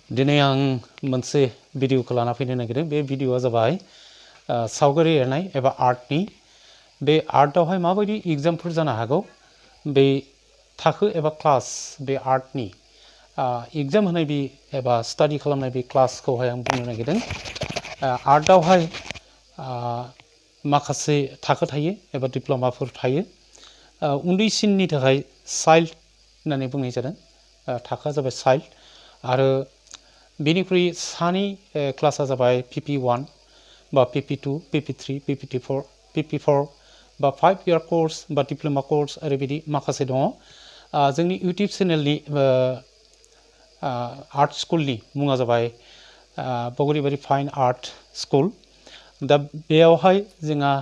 दिनै आं मोनसे भिडिअखौ लाना फैनो नागिरदों। बे भिडिअआ जाबाय सावगारि एरनाय एबा आर्टनि। बे आर्टआवहाय माबायदि एग्जामफोर जानो हागौ, बे थाखो एबा क्लास बे आर्टनि एग्जाम होनाय बे एबा स्टाडि खालामनाय बे क्लासखौहाय आं बुंनो नागिरदों। आर्टआवहाय माखासे थाखो थायो एबा डिप्ल'माफोर थायो। उन्दैसिननि थाखाय चाइल्ड होननानै बुंनाय जादों। थाखोआ जाबाय चाइल्ड। आरो बेनिख्रुइ सानि क्लासा जाबाय PP1 बा PP2, PP3, PP4, PP4 बा 5 इयार कर्स बा डिप्ल'मा कर्स ओरैबायदि माखासे दङ। जोंनि इउटिउब चेनेलनि आर्ट स्कुलनि मुङा जाबाय बगरिबारि फाइन आर्ट स्कुल। दा बेयावहाय जोंहा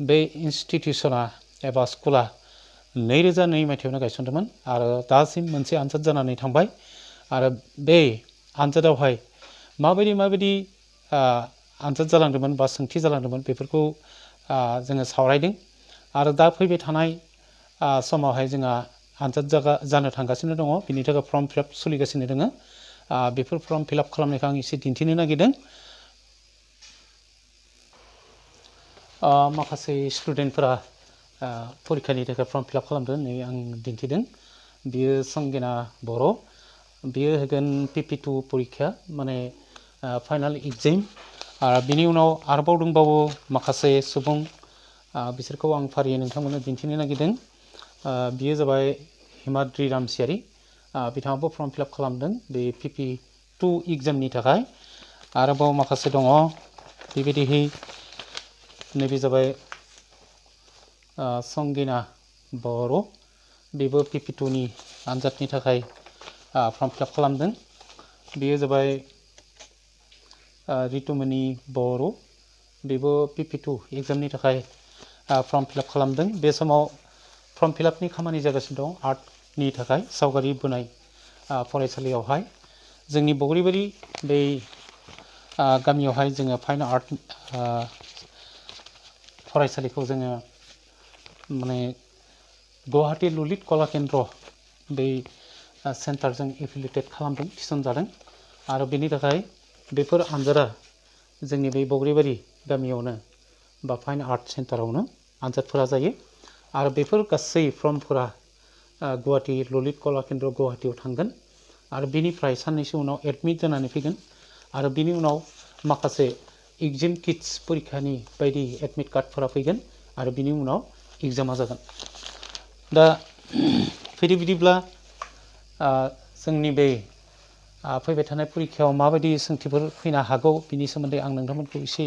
बे इन्सटिटिउसना एबा स्कुला 2002 मायथाइयावनो गायसनदोंमोन आरो दासिम मोनसे आनजाद जानानै थांबाय। आरो बे आनजादावहाय माबायदि आनजाद जालांदोंमोन बा सोंथि जालांदोंमोन बेफोरखौ जोङो सावरायदों। आरो दा फैबाय थानाय समावहाय जोंहा आनजाद जानो थांगासिनो दङ। बिनि थाखाय फर्म फिलआप सोलिगासिनो दङ। बेफोर फर्म फिलआप खालामनायखौ आं एसे दिन्थिनो नागिरदों। माखासे स्टुडेन्टफोरा फरिखानि थाखाय फर्म फिलआप खालामदों, नै आं दिन्थिदों। बियो संगिना बर'। बियो होगोन PP2 परिक्षा, माने फाइनाल एग्जाम। आरो बिनि उनाव आरोबाव दंबावो माखासे सुबुं, बिसोरखौ आं फारियै नोंथांमोननो दिन्थिनो नागिरदों। बियो जाबाय हिमाद्रि रामसियारि। बिथाङाबो फर्म फिलआप खालामदों बे PP2 एग्जामनि थाखाय। आरोबाव माखासे दङ बेबायदिहै। नैबे जाबाय संगिना बर'। बेबो PP2 नि आनजादनि थाखाय फर्म फिलआप खालामदों। बेयो जाबाय रितुमनि बर'। बेबो PP2 एग्जामनि थाखाय फर्म फिलआप खालामदों। बे समाव फर्म फिलआपनि खामानि जागासिनो दं आर्टनि थाखाय सावगारि बोनाय फरायसालियावहाय। जोंनि बगरिबारि बे गामियावहाय जोङो फाइन आर्ट फरायसालिखौ जोङो माने गुवाहाटी ललित कला केन्द्र बे सेन्टारजों एफिलिएटेड खालामदों, थिसनजादों। आरो बेनि थाखाय बेफोर आनजादा जोंनि बे बगरिबारि गामियावनो बा फाइन आर्ट सेन्टारावनो आनजादफोरा जायो। आरो बेफोर गासै फर्मफोरा गुवाहाटी ललित कला केन्द्र गुवाहाटीयाव थांगोन। आरो बेनिफ्राय साननैसो उनाव एडमिट जानानै फैगोन। आरो बेनि उनाव माखासे एग्जाम किट्स परिखानि बायदि एडमिट कार्डफोरा फैगोन। आरो बिनि उनाव एग्जामा जागोन। दा फैदो बिदिब्ला जोंनि बे फैबाय थानाय परिखायाव माबायदि सोंथिफोर फैनो हागौ बिनि सोमोन्दै आं नोंथांमोनखौ एसे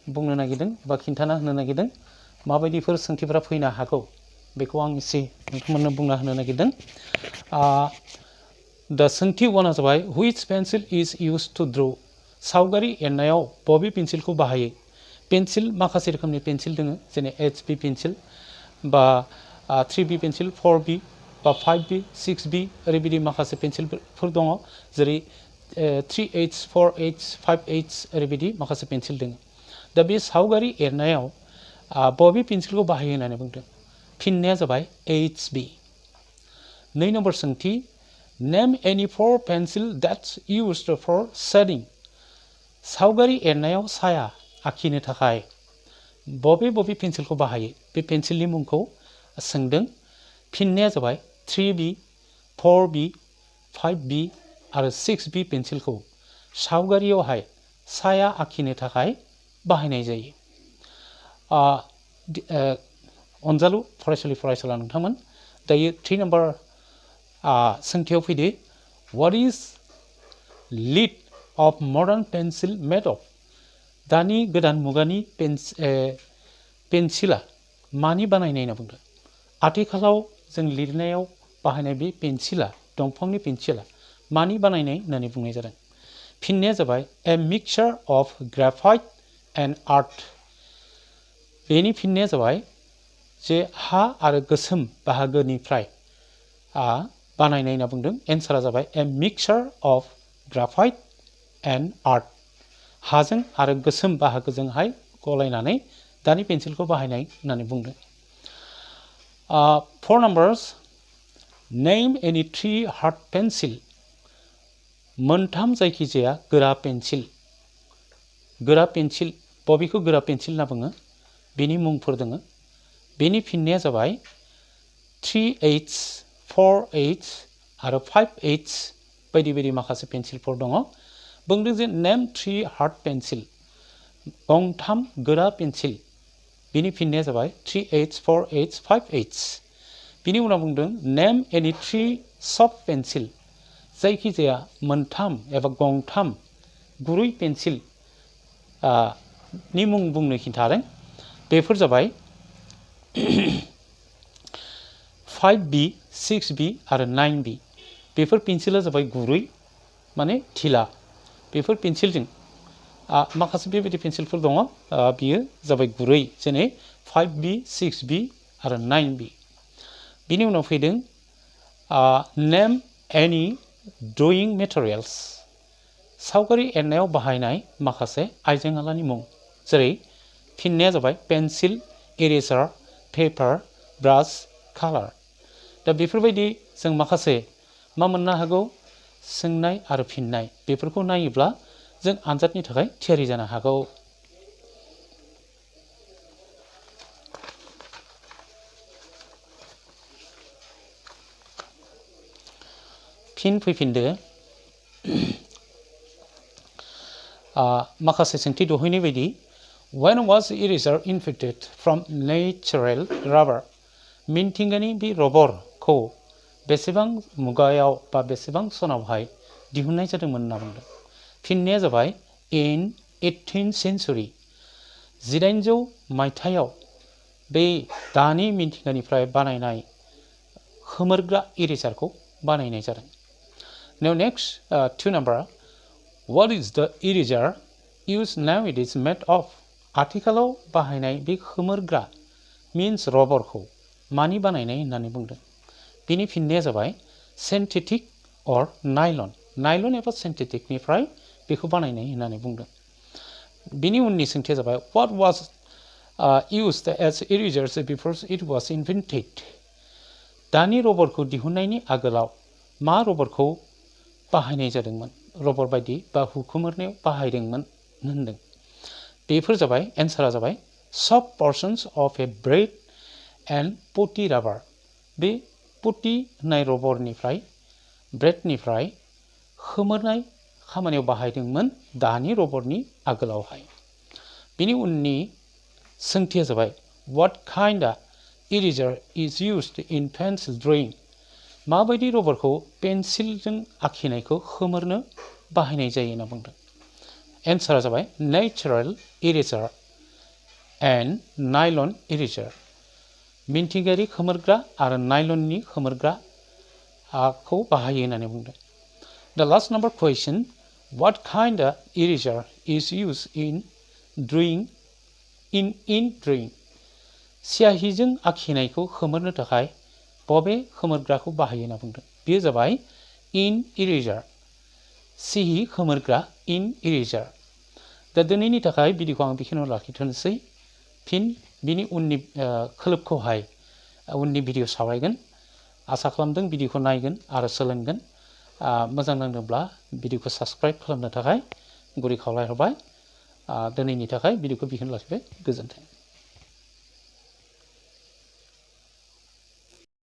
बुंनो नागिरदों बा खिन्थाना होनो नागिरदों। माबायदिफोर सोंथिफोरा फैनो हागौ बेखौ आं एसे नोंथांमोननो बुंना होनो नागिरदों। दा सोंथि 1आ जाबाय which pencil is use two ड्र'। सावगारि एरनायाव बबे पेन्सिलखौ बाहायो? पेन्सिल माखासे रोखोमनि पेन्सिल दङ, जेरै HB पेन्सिल बा 3B पेन्सिल, 4B बा 5B, 6B ओरैबायदि माखासे पेन्सिलफोर दङ। जेरै 3H, 4H, 5H ओरैबायदि माखासे पेन्सिल दङ। दा बे सावगारि एरनायाव बबे पेन्सिलखौ बाहायो होननानै बुंदों? फिननाया जाबाय HB। 2 नम्बर सोंथि, नेम एनि 4 पेन्सिल दैट्स इउज्ड फर शेडिं। सावगारि एरनायाव साया आखिनो थाखाय बबे पेन्सिलखौ बाहायो? बे पेन्सिलनि मुंखौ सोंदों। फिननाया जाबाय 3B, 4B, 5B आरो 6B पेन्सिलखौ सावगारियावहाय साया आखिनो थाखाय बाहायनाय जायो। अनजालु फरायसुलि फरायसुला नोंथांमोन, दायो 3 नम्बर सोंथियाव फैदो। What is lead of modern pencil made of? दानि गोदान मुगानि पेन्सिला मानि बानायनाय होनना बुंदों? आथिखालाव जों लिरनायाव बाहायनाय बे पेन्सिला, दंफांनि पेन्सिला मानि बानायनाय होननानै बुंनाय जादों? फिननाया जाबाय ए mixture of graphite and art. बेनि फिननाया जाबाय जे हा आरो गोसोम बाहागोनिफ्राय बानायनाय होनना बुंदों। एन्सारा जाबाय ए mixture of graphite and art. हाजों आरो गोसोम बाहागोजोंहाय गलायनानै दानि पेन्सिलखौ बाहायनाय होननानै बुंदों। 4 numbers, name any 3 hard pencil. मोनथाम जायखिजाया गोरा पेन्सिल बबेखौ गोरा पेन्सिल होनना बुङो बेनि मुंफोर दङ बेनि फिननाया जाबाय 3H 4H आरो 5H बायदि बायदि माखासे पेन्सिलफोर दङ बुंदों जे नेम 3 हार्ड पेन्सिल गंथाम गोरा पेन्सिल बिनि फिननाया जाबाय 3H 4H 5H बिनि उनाव बुंदों नेम एनी 3 सफ्ट पेन्सिल जायखिजाया मोनथाम एबा गंथाम गुरै पेन्सिल नि मुं बुंनो खिन्थादों बेफोर जाबाय 5B 6B आरो 9B बेफोर पेन्सिला जाबाय गुरै माने ढिला बेफोर पेन्सिलजों माखासे बेबायदि पेन्सिलफोर दङ बियो जाबाय गुरै जेरै 5B 6B आरो 9B बिनि उनाव फैदों नेम एनी ड्रयिं मेटेरियल्स सावगारि एरनायाव बाहायनाय माखासे आइजें-आइलानि मुं जेरै फिननाया जाबाय पेन्सिल इरेजार पेपार ब्रास कालार दा बेफोरबायदि जों माखासे मा मोननो हागौ सोंनाय आरो फिननाय बेफोरखौ नायोब्ला जों आनजादनि थाखाय थियारि जानो हागौ फिन फैफिनदो माखासे सोंथि दहैनाय बायदि when was eraser invented from natural rubber मिथिंगानि बे रबरखौ बेसेबां मुगायाव बा बेसेबां सनावहाय दिहुननाय जादोंमोन होनना बुंदों फिननाया जाबाय in 18th century 1800 मायथाइयाव बे दानि मिथिंगानिफ्राय बानायनाय खोमोरग्रा इरेजारखौ बानायनाय जादों now next 2 number what is the eraser used nowadays made of आथिखालाव बाहायनाय बे खोमोरग्रा means रबरखौ मानि बानायनाय होननानै बुंदों बिनि फिननाया जाबाय सिन्थेटिक or नाइलन एबा सिन्थेटिकनिफ्राय बेखौ बानायनाय होननानै बुंदों बिनि उननि सोंथिया जाबाय what was used as erasers before it was invented दानि रबरखौ दिहुननायनि आगोलाव मा रबरखौ बाहायनाय जादोंमोन रबर बायदि बा हुखुमोरनायाव बाहायदोंमोन होनदों बेफोर जाबाय एन्सारा जाबाय soft persons of a bread and putty rubber बे पुटी होननाय रबरनिफ्राय ब्रेडनिफ्राय खोमोरनाय खामानियाव बाहायदोंमोन दानि रबरनि आगोलावहाय बिनि उननि सोंथिया जाबाय what kind of eraser is used in pencil drawing माबायदि रबरखौ पेन्सिलजों आखिनायखौ खोमोरनो बाहायनाय जायो होनना बुंदों एन्सारा जाबाय natural eraser and nylon eraser मिथिंगायारि खोमोरग्रा आरो नाइलननि खोमोरग्राखौ बाहायो होननानै बुंदों The last number question what kind of eraser is used in drawing सियाहिजों आखिनायखौ खोमोरनो थाखाय बबे खोमोरग्राखौ बाहायो होनना बुंदों बेयो जाबाय इन इरेजार सिहि खोमोरग्रा इन इरेजार दा दिनैनि थाखाय भिडिअखौ आं बेखिनियाव लाखिथ'नोसै फिन बिनि उननि खोलोबखौहाय उननि भिडिअ सावरायगोन आसा खालामदों भिडिअखौ नायगोन आरो सोलोंगोन मोजां नांदोंब्ला भिडिअखौ साबस्क्राइब खालामनो थाखाय गुरै खावलायहरबाय दिनैनि थाखाय भिडिअखौ बेखिनियाव लाखिबाय गोजोन्थों